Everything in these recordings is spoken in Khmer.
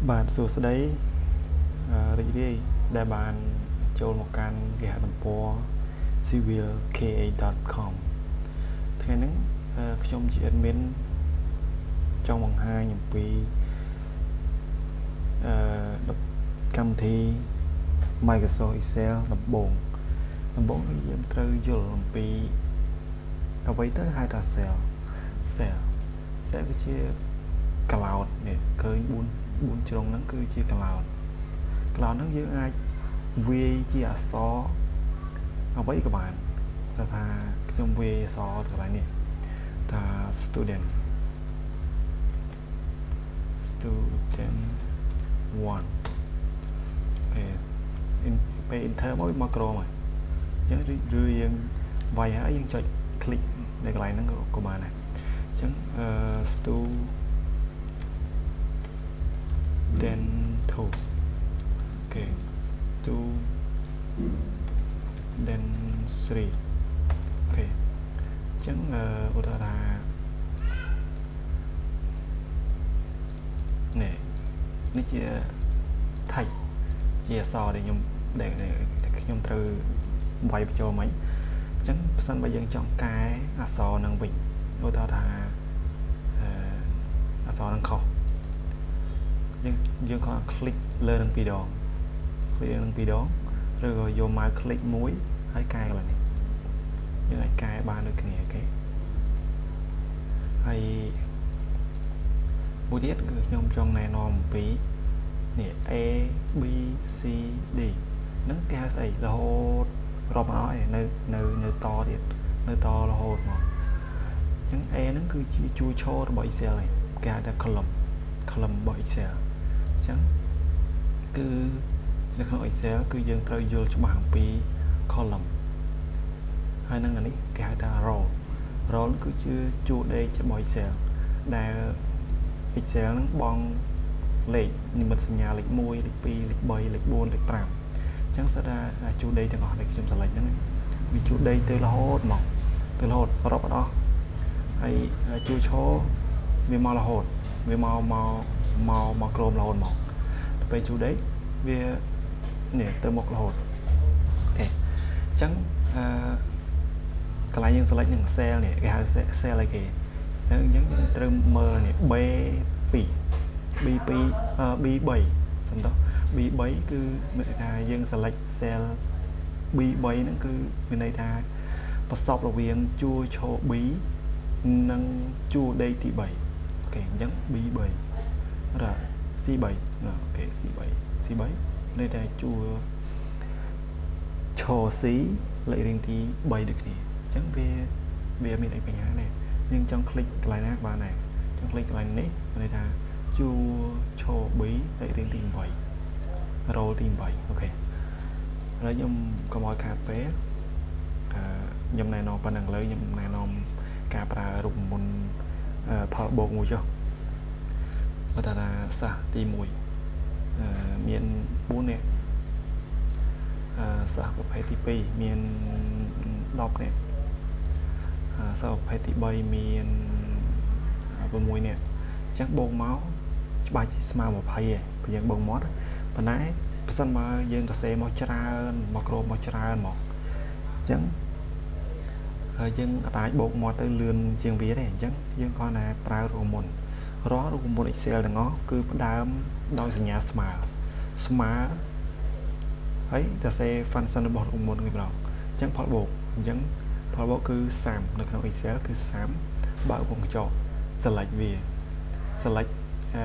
បាទសួស្តីរីករាយដែលបានចូលមកកាន់គេហទំព័រ civilka.com ថ្ងៃនេះខ្ញុំជា admin ចង់បង្ហាញអំពីអឺកម្មវិធី Microsoft Excel ដំបូងដំបូងគឺយើងត្រូវយល់អំពីអ្វីទៅហៅថា cell cell cell គឺជា cloud នេះឃើញ4ជ្រុងហ្នឹងគឺជា cloud cloud ហ្នឹងយើងអាចវាយជាអក្សរអ្វីក៏បានថាថាខ្ញុំវាយអក្សរកន្លែងនេះថា student student 1 okay ពេល enter មកវាមកក្រោមហើយអញ្ចឹងឬយើងវាយហើយយើងចុច click នៅកន្លែងហ្នឹងក៏បានដែរអញ្ចឹងអឺ student 2 okay student 3 okay អញ្ចឹងឧទាហរណ៍ថានេះនេះជា text ជាអក្សរដែលខ្ញុំដែលខ្ញុំត្រូវវាយបញ្ចូលមិញអញ្ចឹងបើសិនបើយើងចង់កែអក្សរនឹងវិញឧទាហរណ៍ថាអឺអក្សរនឹងខុសយើងយើងគ្រាន់ click លើនឹងពីរដង click នឹងពីរដងឬក៏យក mouse click មួយហើយកែកន្លែងនេះយើងអាចកែបានដូចគ្នា okay ហើយមួយទៀតគឺខ្ញុំចង់ណែនាំអំពីនេះ A B C D ហ្នឹងគេហៅស្អីរហូតរាប់មកឲ្យនៅនៅនៅតទៀតនៅតរហូតមកអញ្ចឹង A ហ្នឹងគឺជាជួរឈររបស់ Excel ឯងគេហៅថា column column របស់ Excel អញ្ចឹងគឺនៅក្នុង Excel គឺយើងត្រូវយល់ច្បាស់អំពី column ហើយនឹងអានេះគេហៅថា row row គឺជាជួរដេករបស់ Excel ដែល Excel ហ្នឹងបងលេខនិមិត្តសញ្ញាលេខ1លេខ2លេខ3លេខ4លេខ5អញ្ចឹងសិតថាជួរដេកទាំងអស់ដែលខ្ញុំ select ហ្នឹងវាជួរដេកទៅរហូតមកទៅរហូតរាប់អត់អស់ហើយជួរឈរវាមករហូតវាមកមកមកមកក្រោមរហូតមកទៅពេលជួរដេកវានេះទៅមុខរហូត okay អញ្ចឹងអឺកន្លែងយើង select នឹង cell នេះគេហៅ cell អីគេអញ្ចឹងយើងត្រូវមើលនេះ B2 B2 B3 សំដៅ B3 គឺមានន័យថាយើង select cell B3 ហ្នឹងគឺមានន័យថាប្រសពរវាងជួរឈរ B និងជួរដេកទី3 okay អញ្ចឹង B3 រ៉ា C3 okay C3 C3 ន័យថាជួរឈរ C លេខរៀងទី3ដូចគ្នាអញ្ចឹងវាវាមានអីបញ្ហាដែរយើងចង់ click កន្លែងណាបានដែរចង់ click កន្លែងនេះមានន័យថាជួរឈរ B លេខរៀងទី8 row ទី8 okay ឥឡូវខ្ញុំកុំឲ្យខាតពេលអឺខ្ញុំណែនាំប៉ុណ្ណឹងឥឡូវខ្ញុំណែនាំការប្រើរូបមន្តផលបូកមួយចុះបើថាសិស្សទី1អឺមាន4នាក់អឺសិស្សប្រភេទទី2មាន10នាក់សិស្សប្រភេទទី3មាន6នាក់អញ្ចឹងបូកមកច្បាស់ជាស្មើ20ឯងបើយើងបូកមកប៉ុន្តែបើសិនបើយើងសរសេរមកច្រើនមកគ្របមកច្រើនមកអញ្ចឹងហើយយើងអាចបូកមកទៅលឿនជាងវាទេអញ្ចឹងយើងគ្រាន់តែប្រើរូបមន្តរាល់រូបមន្ត Excel ទាំងអស់គឺផ្ដើមដោយសញ្ញាស្មើស្មើហើយសរសេរ function របស់រូបមន្តគេម្ដងអញ្ចឹងផលបូកអញ្ចឹងផលបូកគឺ30នៅក្នុង Excel គឺ30បើកវង់ក្រចក select វា select អឺ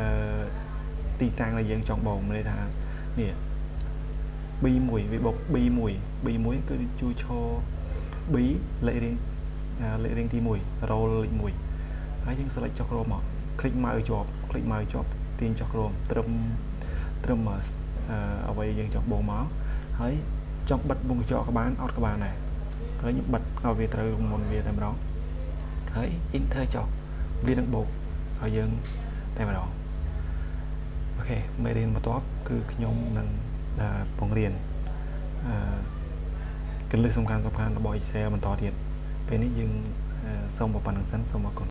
ទីតាំងដែលយើងចង់បូកមានន័យថានេះ B1 វាបូក B1 B1 គឺជួរឈរ B លេខរៀងលេខរៀងទី1 row លេខ1ហើយយើង select ចុះក្រោមមក click ម៉ៅជាប់ click ម៉ៅជាប់ទាញចុះក្រោមត្រឹមត្រឹមអ្វីយើងចង់បូកមកហើយចង់បិទវង់ក្រចកក៏បានអត់ក៏បានដែរហើយខ្ញុំបិទឲ្យវាត្រូវមុនវាតែម្ដងហើយ enter ចុះវានឹងបូកឲ្យយើងតែម្ដង okay មេរៀនបន្ទាប់គឺខ្ញុំនឹងបង្រៀនអឺគន្លឹះសំខាន់សំខាន់របស់ Excel បន្តទៀតពេលនេះយើងសូមប៉ុណ្្នឹងសិនសូមអរគុណ។